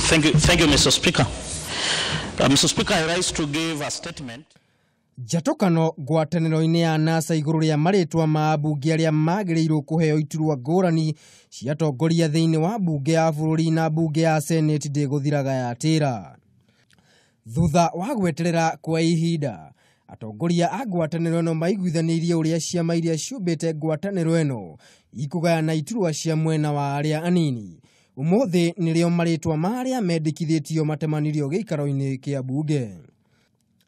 Thank you, Mr. Speaker. Mr. Speaker, I rise to give a statement. Njatũkano ngwatanĩro-inĩ ya NASA igũrũ rĩa marĩtwa ma ambunge arĩa magĩrĩirwo kũheo iturwa ngũrani cia atongoria thĩinĩ wa mbunge ya bũrũri na mbunge ya Senate ndĩgũthiraga yatĩra. Thutha wa gweterera kwa ihinda, atongoria a ngwatanĩro ĩno maiguithanĩirie ũrĩa ciama iria ciũmbĩte ngwatanĩro ĩno ikũgayana iturwa cia mwena wa arĩa anini. Ũmũthĩ nĩrĩo marĩtwa ma arĩa mendekithĩtio matemanĩrio gĩikaro-inĩ kĩa mbunge.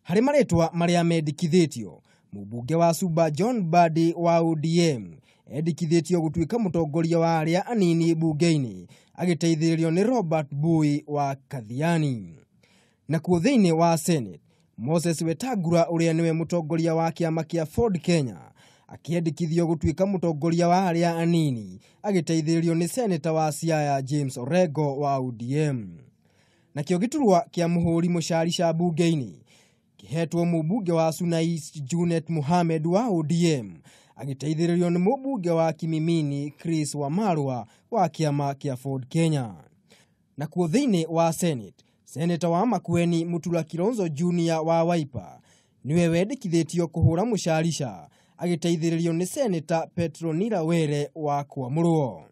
Harĩ marĩtwa marĩa mendekithĩtio, mũmbunge wa Suba John Mbadi wa ODM endekithĩtio gũtuĩka mũtongoria wa arĩa anini mbunge-inĩ agĩteithĩrĩrio nĩ Robert Mbui wa Kathiani. Nakuo thĩinĩ wa Senate, Moses Wetangula ũrĩa nĩwe mũtongoria wa kĩama kĩa Ford Kenya akĩendekithio gũtuĩka mũtongoria wa arĩa anini agĩteithĩrĩrio nĩ seneta wa Siaya James Orengo wa ODM. Nakĩo gĩturwa kĩa mũhũri mũcarica mbunge-inĩ kĩhetwo mũmbunge wa Suna East Junet Mohamed wa ODM agĩteithĩrĩrio nĩ mũmbunge wa Kimimini Chris Wamalwa wa kĩama kĩa Ford Kenya. Nakuo thĩinĩ wa Senate, seneta wa Makueni Mutula Kilonzo Junior wa Wiper niwe wendekithĩtio kũhũra mũcarica agĩteithĩrĩrio nĩ seneta Petronila Were wa Kwamũrwo.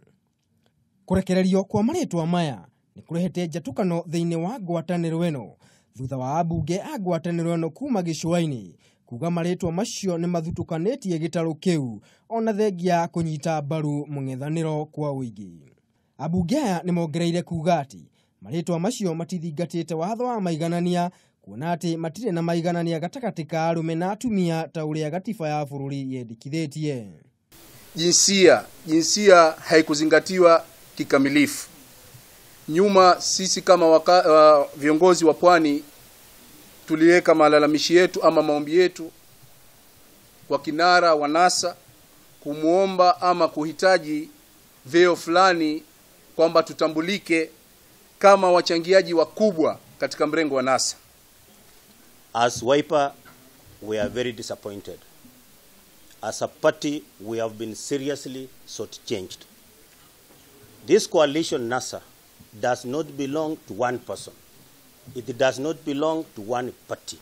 Kũrekererio kwa marĩtwa maya nĩ kũrehete njatũkano thĩinĩ wa ngwatanĩro ĩno thutha wa ambunge a ngwatanĩro ĩno kuma gĩcũa-inĩ kuga marĩtwa macio nĩ mathutũkanĩtie gĩtarũ kĩu ona thengia ya kũnyita mbaru mũng'ethanĩro kwa ũingĩ. Ambunge aya nĩ mongereire kuga atĩ marĩtwa macio matithingatĩte watho wa maiganania kuona atĩ matirĩ na maiganania gatagatĩ ka arũme na atumia ta ũrĩa gatiba ya bũrũri yendekithĩtie. Jinsia haikuzingatiwa kikamilifu. Nyuma sisi kama viongozi wa pwani tuliweka malalamishi yetu ama maombi yetu kwa kinara wa NASA kumuomba ama kuhitaji vyeo fulani kwamba tutambulike kama wachangiaji wakubwa katika mrengo wa NASA. As Wiper, we are very disappointed. As a party, we have been seriously shortchanged. This coalition, NASA, does not belong to one person. It does not belong to one party.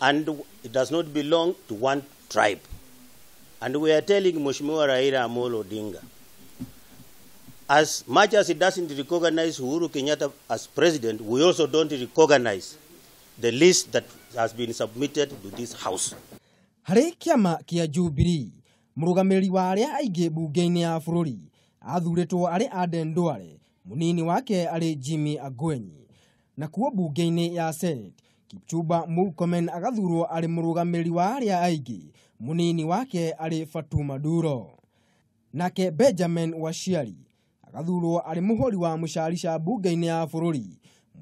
And it does not belong to one tribe. And we are telling Mheshimiwa Raila Amolo Odinga, as much as he doesn't recognize Uhuru Kenyatta as president, we also don't recognize the list that has been submitted to this house. Harĩ kĩama kĩa Jubilee, mũrũgamĩrĩri wa arĩa aingĩ mbunge-inĩ ya bũrũri athurĩtwo arĩ Aden Duale, mũnini wake arĩ Jimmy Angwenyi. Nakuo mbunge-inĩ ya Senate, Kipchumba Murkomen agathurwo arĩ mũrũgamĩrĩri wa arĩa aingĩ, mũnini wake arĩ Fatuma Duro. Nake Benjamin Washiali agathurwo arĩ mũhũri wa mũcarica mbunge-inĩ ya bũrũri,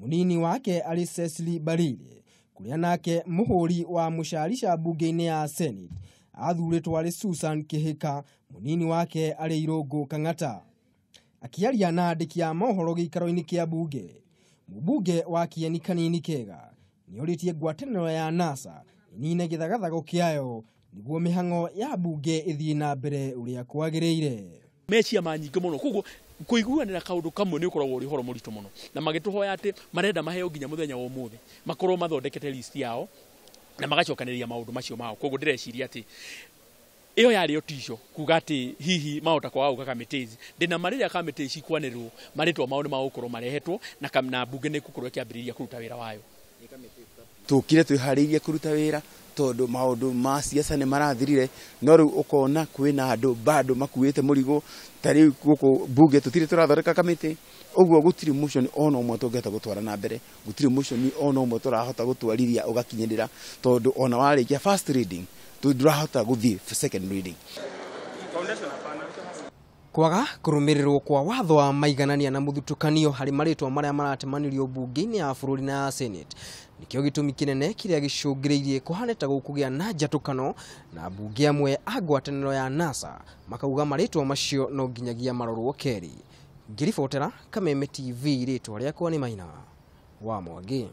mũnini wake arĩ Cecily Mbarire, kũrĩa nake mũhũri wa mũcarica mbunge-inĩ ya Senate athurĩtwo arĩ Susan Kihika, mũnini wake arĩ Irũngũ Kang'ata. Akĩaria na andĩki a mohoro gĩikaro-inĩ kĩa mbunge, mũmbunge wa Kieni Kanini Kega nĩorĩtie ngwatanĩro ya NASA ĩnine gĩthagathago kĩayo nĩguo mĩhang'o ya mbunge ĩthiĩ na mbere ũrĩa kwagĩrĩire. Me ciama nyingĩ mũno koguo kũiguanĩra kaũndũ kamwe nĩ ũkoragwo ũrĩ ũhoro mũritũ mũno, na magĩtũhoya atĩ marenda maheo nginya mũthenya wa ũmũthĩ makorwo mathondekete list yao na magacokanĩrĩria maũndũ macio mao. Koguo ndĩreciria atĩ ĩyo yarĩ o kuga atĩ hihi mahota kwaga gũka committees ndĩna marĩrĩa committees cikwanĩrĩrwo marĩtwa mao nĩ magũkorwo marehetwo na mbunge nĩ ĩgũkorwo ĩkĩambĩrĩria kũruta wĩra wayo. Tũkire twĩharĩirie kũruta wĩra tondũ maũndũ ma siasa nĩ marathirire, no rĩu ũkona kwĩna andũ bado makuĩte mũrigo. Ta rĩu gũkũ mbunge tũtirĩ tũrathondeka kamĩtĩ, ũguo gũtirĩ motion ona ũmwe tũngĩhota gũtwara na mbere, gũtirĩ motion ona ũmwe tũrahota gũtwarithia ũgakinyĩrĩra, tondũ ona warĩkia first reading ndũrahota gũthiĩ second reading. Kwaga kũrũmĩrĩrwo kwa watho wa maiganania na mũthutũkanio harĩ marĩtwa marĩa maratemanĩrio mbunge-inĩ ya bũrũri na ya Senate nĩkĩo gĩtũmi kĩnene kĩrĩa gĩcũngĩrĩirie kũhane ta gũkũgĩa na njatũkano na ambunge amwe a ngwatanĩro ya NASA makauga marĩtwa macio no nginyagia marorwo kerĩ. Ngĩribotera Kameme TV, rĩtwa rĩakwa nĩ Maina wa Mwangi.